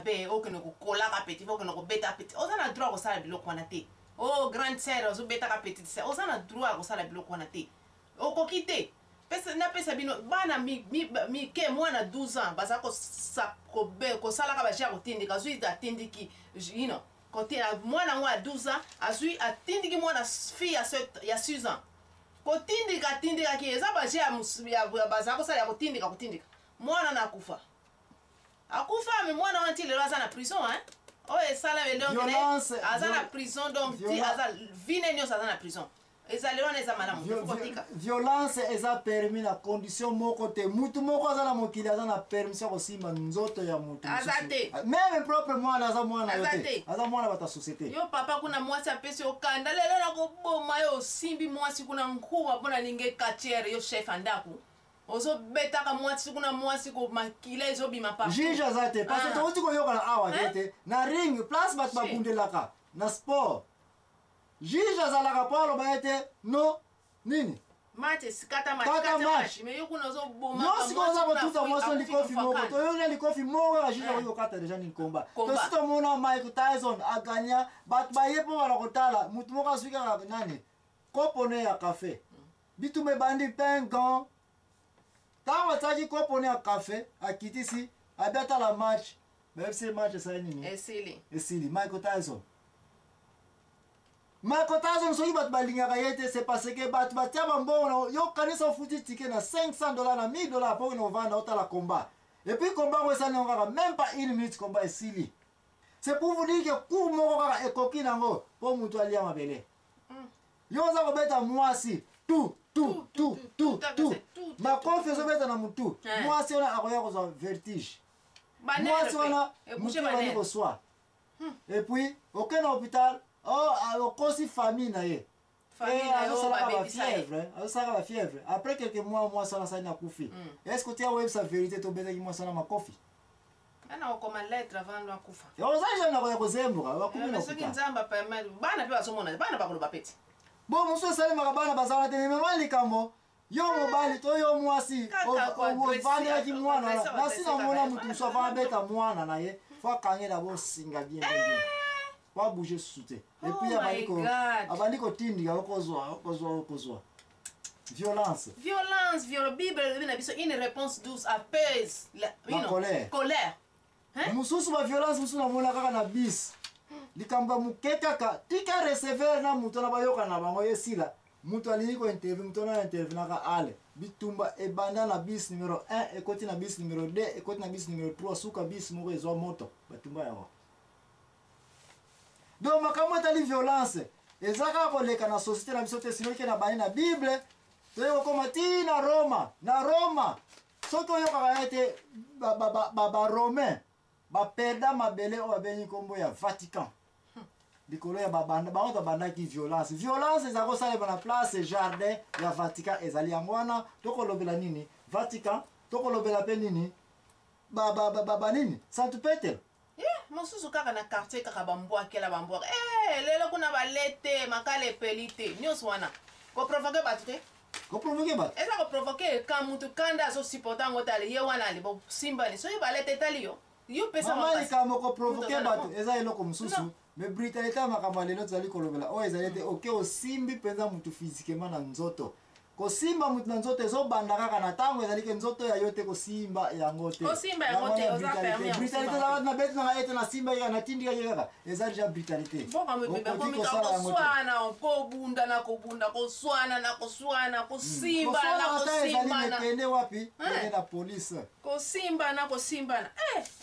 mabe, okende kokolaka petit, okende kobeta petit, oza na droit kosala biloko wana te. O oh, grande sœur ozobetaka petite sœur, oza na droit ya kosala biloko wana te, okoki te. Napesa bino bana mike, mwana 12 ans baza kosalaka baje ya kotindika, azwi atindiki kote mwana yango ya 12 ans, azwi atindiki mwana fille ya 6 ans, kotindika atindikaki, eza baje ya baza kosala ya kotindika, kotindika mwana na akufa, akufa. Mais mwana wana ti lelo aza na prison, hein. Oyo esala donc aza na prison, donc ti aza vine nyonso aza na prison. Ezali wana, eza malamu kotika. Violence eza permis na condition moko te. Mutu moko aza na mokili aza na permission ya kosimba nzoto ya mutu. Aza te. Même propre mwana, aza mwana yo te, aza mwana bato ya société. Yo papa kuna, mwasi apesi yo kanda, lelo nakoboma yo, osimbi mwasi kuna nkuwa mpona ninge katiere, yo chef ya ndako ozobetaka mwasi kuna, mwasi makila ezobima. Partout, juge aza te, parce que tokoti koyokana awa te te. Na ring, place bato babundelaka na sport, juge azalaka mpo aloba ete no nini. Match, kata match. Kata match. Mais yo kuna ozoboma. Yo sikoyo oza kotuta mwasi likofi moko, toyoki likofi moko kaka, juge akoki kokata déjà nini, combat. Tosi tomona Mike Tyson aganya, bato baye mpo bana kotala motu moko azwi kaka nani, kopo ne ya kafe, bitumba ebandi pengon. Ntango atiaki kopo ne ya kafe, akitisi abi atala match, bayebisi match esali nini? Esili. Esili. Michael Tyson, Michael Tyson, soki bato balingaka ye te, c'est parce que bato batia bambongo na yo. Kanisa ofuti ticket na 500 $, na 1000 $, mpo okende kovanda otala combat, et puis combat yango esali yango kaka même pas une minute, combat esili. C'est pour vous dire que coup moko kaka ekoki nango mpo moto alia mabele. Yo oza kobeta mwasi tu tu tu tu tu, makofi ezobeta na motu, mwasi wana akoya kozwa vertige, mwasi wana motu ebandi koswa, et puis okende na hôpital, oh, okosi famille na ye, azosalaka bafièvre, azosalaka bafièvre. Après quelques mois, mwasi wana asali nakufi. Est ce que otia oyebisa vérité, tobetaki mwasi wana makofi? Ana okoma lettre avant akufa. Oza jeune, nakoya kozembuka bakumi na soki Nzambe apermettre, bana mpe bazomona, bana bakoloba peti. Bon, mosusu esalemaka, bana bazala te. Mama, likambo yo mobali to yo mwasi ovandelaki mwana wana, nasi namona motu mosusu avant abeta mwana na ye, faut akange d'abord singa bien bien bien po abouge susu te. Et puis abandi kotindika, okozwa, okozwa, okozwa violence. Violence, violence. Bible elobi na biso: une réponse douce apaise la, la colère. Colère. Mosusu baviolence mosusu namona kaka na bis, likambo ya moke kaka, tika receveur na moto na bayokana na bango esila, moto alingi kointerview moto wana, intervenaka ale, bitumba ebanda na bus numéro 1, ekoti na bus numéro 2, ekoti na bus numéro 3, suka bus moko ezwa moto, batumba yango. Donc makambo etali violence eza kaka koleka na société na biso te. Sinoki na bani na Bible, toye kokóma ti na Roma. Na Roma, soki oyokaka ete Baromain baperda mabele oyo babengi nkombo ya Vatican likolo ya babanda bango babandaki violence. Violence eza kosalema na place jardin ya Vatican, ezali yango wana. Tokolobela nini Vatican, tokolobela mpe nini, banini, Santu Petelo. Mosusu kaka na quartier, kaka bambwakela bambwaka, lelo kuna balete makala epeli te, nyonso wana koprovoquer bato te. Koprovoquer bato. Eza koprovoquer ka mutu kanda azosupporter yango te, ale ye wana ale bosimbani, soki balete etali yo, yo pesa. Mama, likambo koprovoquer bato eza eloko mosusu, mais brutalité ya makambo ya lelo tozali kolobela oyo ezali ete oke osimbi mpenza mutu physiquement na nzoto. Kosimba mutu na nzoto ezobanda kaka na ntango ezali ke nzoto ya yo te, kosimba yango te. Kosimba yango te, oza permis ya brutalité. Kosimba. Eza na beti nanga ete nasimba kaka, natindikaki kaka, eza déjà brutalité. Mboka mobimba Okoki ekomi kosala yango te. koswana, kobunda na kobunda, koswana na koswana, kosimba na Koswana ata ezali kosimbana. mekende wapi, kende na police. Kosimbana, kosimbana.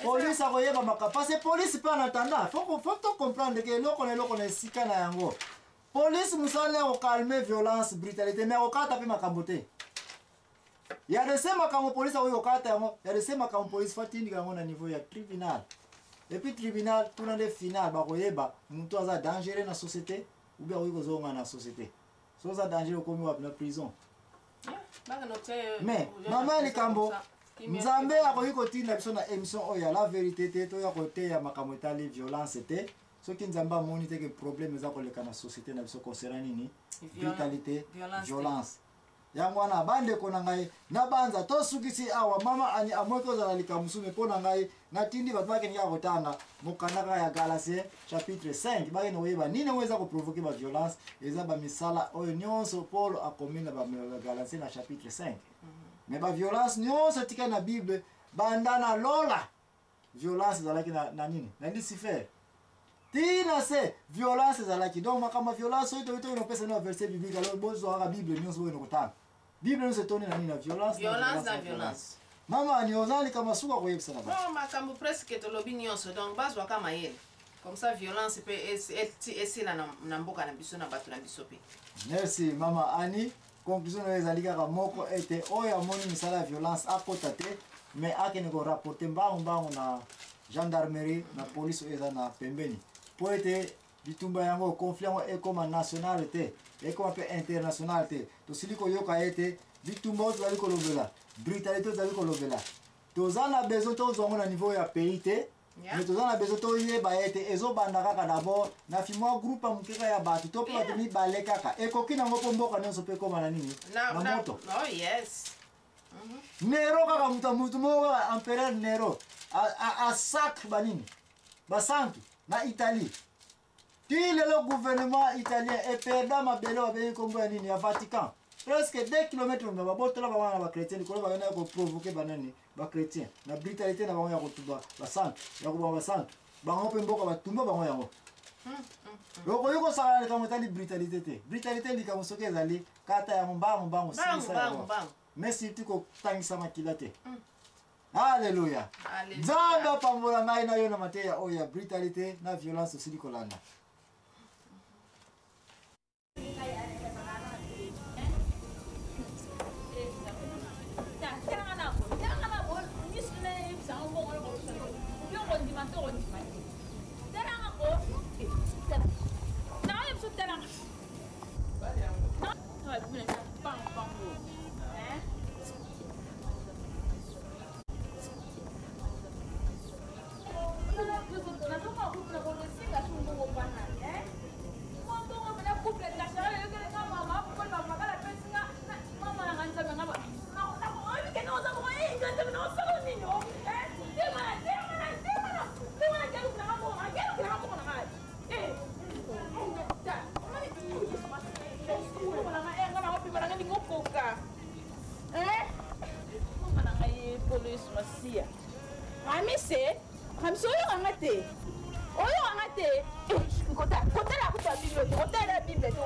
Police akoyeba makambo, parce que police mpe en attendant, faut to comprendre ke eloko na eloko na esika na yango. Police mosala ya kocalmer violence, brutalité, mais akokata mpe makambo te ya de se makambo. Police akoki kokata yango ya de se makambo, police faut atindika yango na niveau ya tribunal, et puis tribunal kuna nde final bakoyeba moto aza dangereux na société ou bien akoki kozonga na société. So oza dangereux, okomi wapi? Na prison. Mais mama ya likambo, Nzambe akoki kotinda biso na émission oyo ya la vérité te, toya koteya makambo etali violence te, soki Nzambe amoni te ke problème eza koleka na société na biso concernant nini, brutalité, violence. Yango wana, bandeko na ngai, nabanza tosukisi awa. Mama Ani amoki kozala likambo mosusu, me mpo na ngai natindi bato bakende kaka kotanga mokanda kaka ya Galatien chapitre 5, bakende koyeba nini yango eza koprovoke baviolence. Eza bamisala oyo nyonso Paul akomi na Bagalatien na chapitre 5. Me baviolence nyonso etikali na Bible banda na lola, violence ezalaki na, na nini, na Lucifer ti na se, violence ezalaki. Donc makambo ya violence oyo toki toki kopesa na verset biblique, alors bozwa kaka Bible nyonso boyo kotanga. Bible nyonso etondi na nini? Na violence. Violence na violence. Mama Ani, oza likambo suka koyebisa na bato? Makambo presque tolobi nyonso, donc bazwaka mayele comme ça, violence mpe esila na mboka na biso, na bato na biso mpe. Merci, mama Ani. Conclusion na yo ezali kaka moko, ete oyo amoni misala ya violence akota te, mais akende korapporter mbangu mbangu na gendarmerie, na police oyo eza na pembeni, mpo ete bitumba yango, conflit yango ekoma national te, ekoma mpe international te. Tosili koyoka ete bitumba oyo tozali kolobela, brutalité oyo tozali kolobela, toza na besoin tozwa yango na niveau ya pays te, mais toza na besoin toyeba ete ezobanda kaka d'abord na fi mwa groupe ya moke kaka ya bato to mpe bato mibale kaka ekoki nango, mpo mboka nyonso mpe ekóma na nini? Na moto. Oh, yes. Nero kaka moto, motu moko kaka, empereur Nero asacre banini, basantu na Italie. Ti lelo gouvernement italien eperda mabele babengi nkombo ya nini, ya Vatican, presque 2 km na babotola bango na bachrétien likolo. Bakendaki koprovoquer banani, bachrétien, na brutalité na bango ya kotumba basantu, ya koboma basantu. Bango mpe mboka batumba bango yango. Okoki kosakana likambo etali brutalité te. Brutalité, likambo soki ezali, kata yango mbangu mbangu, silisa yango, mais surtout kotangisa makila te. Alleluya! Nzambe apambola ngai na yo na mateya oyo ya brutalité na violence osili kolanda. Ramise, Ramise, oyokanga te, oyokanga te. Kotala kuta Bible te, kotala Bible te.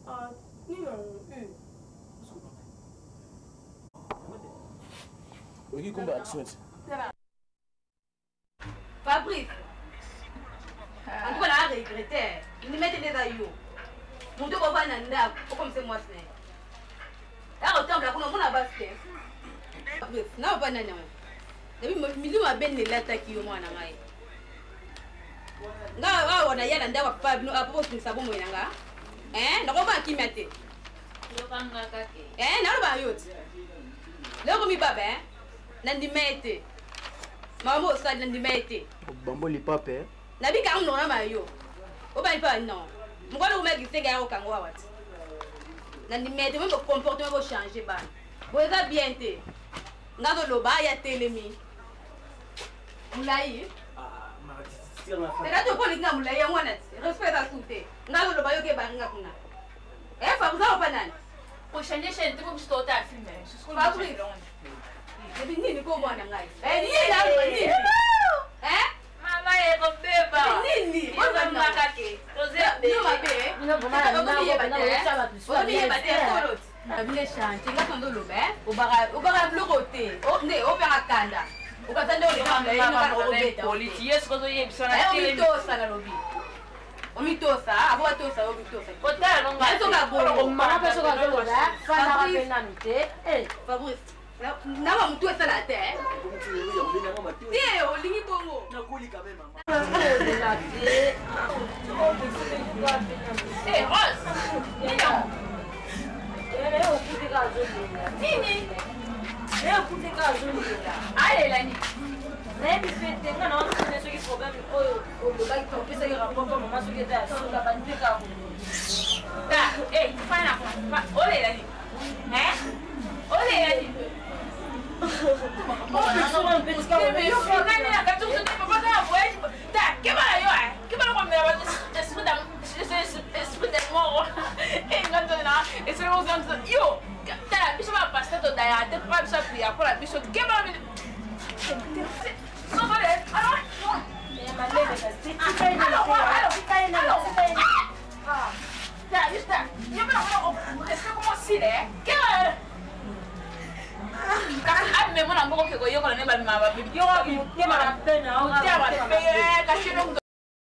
Ah, nini yango? Oyoki komba action ti? Fabrice, en tout cas na regrette ndima ete nde eza yo moto okofanda na ndako okomise mwasi na ye ya kotambola kuna, omona basi te. Fabrice, na papa nani yango nabi milimo mabe nde elataki yo, mwana ngai. Nga awa na ya na ndako ya papa bino apo bosungisa bomoi na nga, nakobanga kimia te. Naloba yo ti lelo mibaba, nandima ye te. Makambo osali, nandima ye te. Bambo lipape. Nabikanga monoko na mayo obani mpa non mokolo okomaki ya kokango awa ti nandima ye te. Meme comportement bochange, bana boye eza bien te. Nga toloba ya telemi molai teka to mpo na molai yango wana ti respect eza su te. Nga toloba yoki ebaringa kuna. Fabrice, opa nani? Kochange chaîne te po biso totala film. Fabrice, ebi nini ko mwana ngai nini naloba nini? Mama ekobeba. Nini? Kake. Bino mabe, ozomiyeba te. Solo ti bino chantier, nga tondo oloba obaka biloko te nde opeka kanda okaza nde olekobeta. Omitosa, nalobi omitosa, abo batosa yo, omitosa. Otala. Fabrice. Na ba mutu esala te. Te olingi bongo. Nakoli quand même mama. Eh, Rose. Nini? Alela nini? Nayebi mpe te, nga na wana soki problème oyo olobaki opesaki rapport mpo mama soki eza ya solo, abandi mpe kaka Ta, eh, fana, olela nini? Eh? Olela nini? Yo, tala biso ba pasteur todayaka te mpa biso apriya mpola biso keba. Amemona mboko ke koyekola ne bamema.